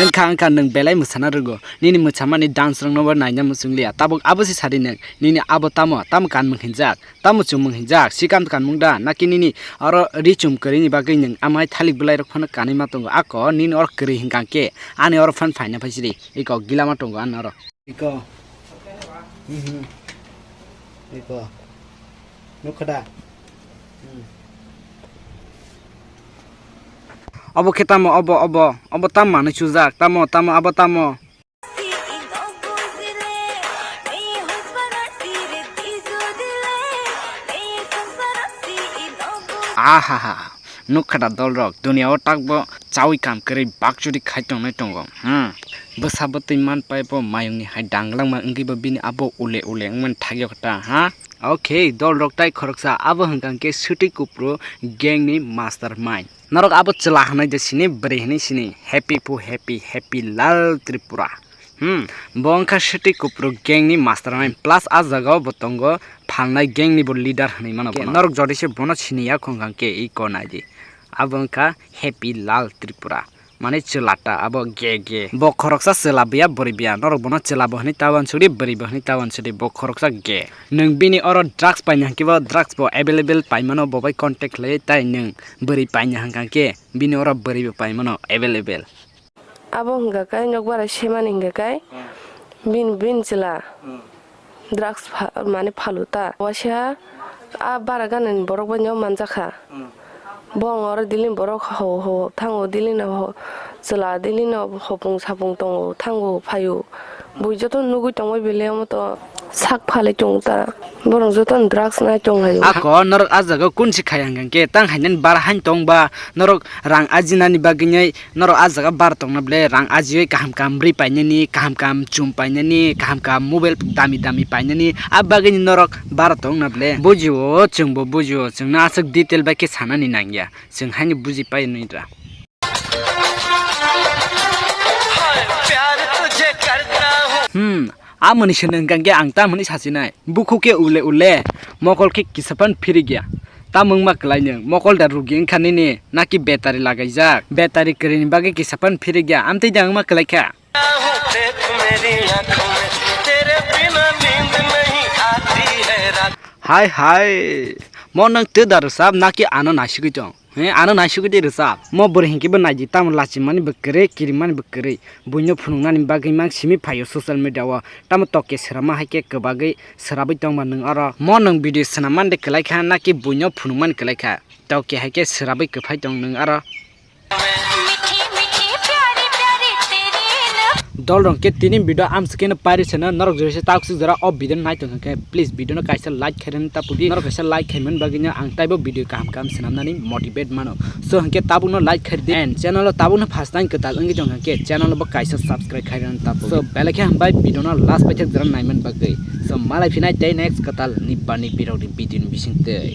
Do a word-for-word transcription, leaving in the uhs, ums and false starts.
Wngkha, wngkha, nwng belai mwsana rwgo. Nini mwsamani dance rokno bo naina muchungliya. Tabuk abo se sadi nwng. Nini abo tamo, tamo kanmung hinjak? Tamo chumung hinjak? Sikam kanmung da? Naki nini oro ri chum kwrwini bagwi nwng amai thalik bwlai rok phano kanwi ma tongo? Ako nini oro kwrwi hinkha khe ani oro phan phaina phaisidi. Iko gila ma tongo ani oro. Iko. Mhm. Iko. Nukha da? Hmm. Obo khe tamo, obo, obo, obo tamo manwi chujak? Tamo, tamo, abo tamo? Ahaha. Nukha da dolrok, duniya o takbo chawi kam kwrwi bakchuri khai tongnai tongo. Hmm. Bwsa bwtwi man pai bo mayungni hai danglangma wngwi bo bini abo ule ule wngmani thagyo khe ta, ha? Okay, dolrok tai khoroksa abo hwnkha khe Swtwi Kupru gang ni mastermind. Norok abo chwla hwnwi de sini, bwrwi hwnwi sini, happy pu happy, happy Lal Tripura. Hmm, bo wngkha Swtwi Kupru gang ni mastermind, plus a jaga o bo tongo phalnai gang ni bo leader hwnwi mano bono. Norok jodi se bono sini ya khongkha khe iko nai di. Abo wngkha Happy Lal Tripura. Mane chwla ta abo ge ge. Bo khoroksa chwla buya bwrwi buya. Norok bono chwla bo hwnwi ta uansukdi, bwrwi bo hwnwi ta uansukdi. Bo khoroksa ge. Nwng bini oro drugs paina hwnkhe bo drugs bo available paimano, bo bai contact khlaiwi tai nwng bwrwi paina hwnkha khe bini oro bwrwi bo paimano available. Abo hwnkha khe nokbar semani hwnkha khe bini, bini chwla. Drugs pha-, mane phalu ta. Waisa a bara ganani borok bai no manjakha. Hmm. Bo ang oro daily borok ho, ho, thango, daily no ho, chwla daily no hopung sapung tongo, thango, phaio. Bui joto nugui tongbai belai omo to sak phalai tongo ta. Borok joto no drugs nai tong laio. Ako norok a jaga kun si khai hwnkha khe tang hainani bara hain tong ba norok rang ajinani bagwi nai Norok a jaga bar tongna ble, rang ajiwi kaham kaham bwrwi painani, kaham kaham chum painani, kaham kaham mobile dami dami painani, a bagwini norok bar tongna ble. Bujio, chwngbo bujio, chwngno aswk detail bai khe sanani nangya, chwng haino buji painwi da. Hmm, amoni se nwng hwnkha khe ang tamoni sasinai. Bukhuk khe ule ule, mokol khe kisa phan phirikya. Tamo wngma kwlai nwng, mokol da rugi wngkha nini, naki battery lagaijak? Battery kwrwini bagwi kisa phan phirikya, amtwi da wngma kwlai kha. Hai hai, mo nwng twi da rwchap naki ano naisigwi tong? He, ano naisugwi de rwchap. Mo bwrwi hinkhe bo naidi, tamo lachimani bo kwrwi, kirimani bo kwrwi. Buino phunuknani bagwi mang simi phaio social media o. Tamo tokke srama hai khe kwbagwi srabwi tongma nwng oro. Mo nwng video swnam mani de kwlai kha, naki buino phunukmani kwlai kha? Tokke hai khe srabwi kwphai tong nwng oro. Dolrok khe tini video amswk khe no pari seno, norok jora se taksuk jora o video no nai tongkha khe, please video no kaisa like khairani tapudi. Norok kaisa like khaimani bagwi no ang taibo video kaham kaham swnamnani motivate mano. So hinkhe tabukno like khaidi and channel o tabukno first time kwtal wngwi tongkha khe channel o bo kaisa subscribe khairani tapudi. So belai khe hambai video no last paithak jora naimani bagwi. So malai phinai tei next kwtal ni bani birok ni video ni bisingtwi.